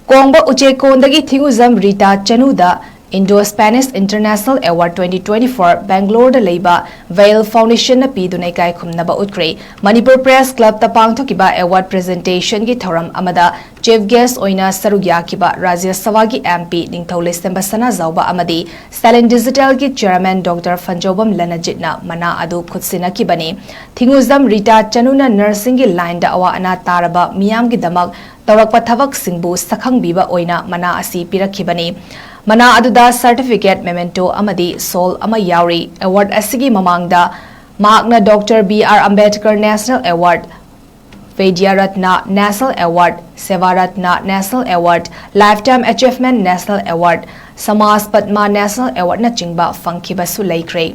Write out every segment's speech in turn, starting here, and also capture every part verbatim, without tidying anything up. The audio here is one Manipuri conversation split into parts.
ꯀꯣꯡꯕ ꯎꯆꯦꯛꯀꯣꯟꯗꯒꯤ ꯊꯤꯉꯨꯖꯝ Rita ꯆꯅꯨꯗ Indo Spanish International Award twenty twenty-four ꯕꯦꯡꯒ꯭ꯂꯣꯔꯗ ꯂꯩꯕ ꯚꯦꯜ ꯐꯥꯎꯟꯗꯦꯁꯟꯅ ꯄꯤꯗꯨꯅ ꯏꯀꯥꯏ ꯈꯨꯝꯅꯕ ꯎꯠꯈ꯭ꯔꯦ꯫ ꯃꯅꯤꯄꯨꯔ ꯄ꯭ꯔꯦꯁ ꯀ꯭ꯂꯕꯇ ꯄꯥꯡꯊꯣꯛꯈꯤꯕ ꯑꯦꯋꯥꯔꯗ ꯄ꯭ꯔꯦꯖꯦꯟꯇꯦꯁꯟꯒꯤ ꯊꯧꯔꯝ ꯑꯃꯗ ꯆꯤꯐ ꯒꯦꯁ ꯑꯣꯏꯅ ꯁꯔꯨꯛ ꯌꯥꯈꯤꯕ ꯔꯥꯖ꯭ꯌ ꯁꯚꯥꯒꯤ ꯑꯦꯝ ꯄꯤ ꯅꯤꯡꯊꯧ ꯂꯩꯁꯦꯝꯕ ꯁꯅꯥꯖꯥꯎꯕ ꯑꯃꯗꯤ ꯁ꯭ꯇꯦꯂꯤꯟ ꯗꯤꯖꯤꯇꯦꯜꯒꯤ ꯆꯦꯌꯔꯃꯦꯟ ꯗꯣꯛꯇꯔ ꯐꯟꯖꯧꯕꯝ ꯂꯅꯖꯤꯠꯅ ꯃꯅꯥ ꯑꯗꯨ ꯈꯨꯠꯁꯤꯟꯅꯈꯤꯕꯅꯤ꯫ ꯊꯤꯉꯨꯖꯝ ꯔꯤꯇꯥ ꯆꯅꯨꯅ ꯅꯔꯁꯤꯡꯒꯤ ꯂꯥꯏꯟꯗ ꯑꯋꯥ ꯑꯅꯥ ꯇꯥꯔꯕ ꯃꯤꯌꯥꯝꯒꯤꯗꯃꯛ ꯇꯧꯔꯛꯄ ꯊꯕꯛꯁꯤꯡꯕꯨ ꯁꯛꯈꯪꯕꯤꯕ ꯑꯣꯏꯅ ꯃꯅꯥ ꯑꯁꯤ ꯄꯤꯔꯛꯈꯤꯕꯅꯤ꯫ ꯃꯅꯥ ꯑꯗꯨꯗ ꯁꯔꯇꯤꯐꯤꯀꯦꯠ, ꯃꯦꯃꯦꯟꯇꯣ ꯑꯃꯗꯤ ꯁꯣꯜ ꯑꯃ ꯌꯥꯎꯔꯤ꯫ ꯑꯦꯋꯥꯔꯗ ꯑꯁꯤꯒꯤ ꯃꯃꯥꯡꯗ ꯃꯍꯥꯛꯅ doctor B R Ambedkar national award, Vidya Ratna national award, Seva Ratna national award, lifetime achievement national award, Samaj Padma national ꯑꯦꯋꯥꯔꯗꯅꯆꯤꯡꯕ ꯐꯪꯈꯤꯕꯁꯨ ꯂꯩꯈ꯭ꯔꯦ꯫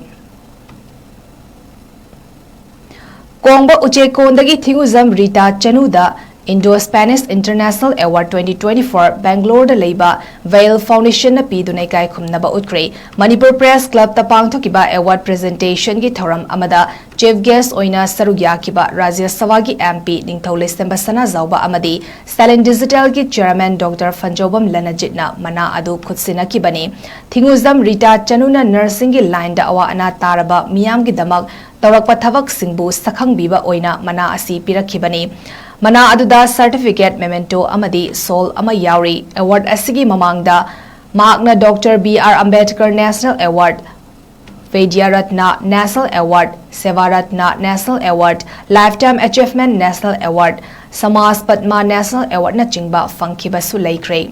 ꯀꯣꯡꯕ ꯎꯆꯦꯛꯀꯣꯟꯗꯒꯤ ꯊꯤꯉꯨꯖꯝ Rita ꯆꯅꯨꯗ Indo Spanish International Award twenty twenty-four ꯕꯦꯡꯒ꯭ꯂꯣꯔꯗ ꯂꯩꯕ ꯚꯦꯜ ꯐꯥꯎꯟꯗꯦꯁꯟꯅ ꯄꯤꯗꯨꯅ ꯏꯀꯥꯏ ꯈꯨꯝꯅꯕ ꯎꯠꯈ꯭ꯔꯦ꯫ ꯃꯅꯤꯄꯨꯔ ꯄ꯭ꯔꯦꯁ ꯀ꯭ꯂꯕꯇ ꯄꯥꯡꯊꯣꯛꯈꯤꯕ ꯑꯦꯋꯥꯔꯗ ꯄ꯭ꯔꯦꯖꯦꯟꯇꯦꯁꯟꯒꯤ ꯊꯧꯔꯝ ꯑꯃꯗ ꯆꯤꯐ ꯒꯦꯁ ꯑꯣꯏꯅ ꯁꯔꯨꯛ ꯌꯥꯈꯤꯕ ꯔꯥꯖ꯭ꯌ ꯁꯚꯥꯒꯤ ꯑꯦꯝ ꯄꯤ ꯅꯤꯡꯊꯧ ꯂꯩꯁꯦꯝꯕ ꯁꯅꯥꯖꯥꯎꯕ ꯑꯃꯗꯤ ꯁ꯭ꯇꯦꯂꯤꯟ ꯗꯤꯖꯤꯇꯦꯜꯒꯤ ꯆꯦꯌꯔꯃꯦꯟ ꯗꯣꯛꯇꯔ ꯐꯟꯖꯧꯕꯝ ꯂꯅꯖꯤꯠꯅ ꯃꯅꯥ ꯑꯗꯨ ꯈꯨꯠꯁꯤꯟꯅꯈꯤꯕꯅꯤ꯫ ꯊꯤꯉꯨꯖꯝ ꯔꯤꯇꯥ ꯆꯅꯨꯅ ꯅꯔꯁꯤꯡꯒꯤ ꯂꯥꯏꯟꯗ ꯑꯋꯥ ꯑꯅꯥ ꯇꯥꯔꯕ ꯃꯤꯌꯥꯝꯒꯤꯗꯃꯛ ꯇꯧꯔꯛꯄ ꯊꯕꯛꯁꯤꯡꯕꯨ ꯁꯛꯈꯪꯕꯤꯕ ꯑꯣꯏꯅ ꯃꯅꯥ ꯑꯁꯤ ꯄꯤꯔꯛꯈꯤꯕꯅꯤ꯫ ꯃꯅꯥ ꯑꯗꯨꯗ ꯁꯔꯇꯤꯐꯤꯀꯦꯠ, ꯃꯦꯃꯦꯟꯇꯣ ꯑꯃꯗꯤ ꯁꯣꯜ ꯑꯃ ꯌꯥꯎꯔꯤ꯫ ꯑꯦꯋꯥꯔꯗ ꯑꯁꯤꯒꯤ ꯃꯃꯥꯡꯗ ꯃꯍꯥꯛꯅ doctor B R Ambedkar national award, Vidya Ratna national award, Seva Ratna national award, lifetime achievement national award, Samaj Padma national ꯑꯦꯋꯥꯔꯗꯅꯆꯤꯡꯕ ꯐꯪꯈꯤꯕꯁꯨ ꯂꯩꯈ꯭ꯔꯦ꯫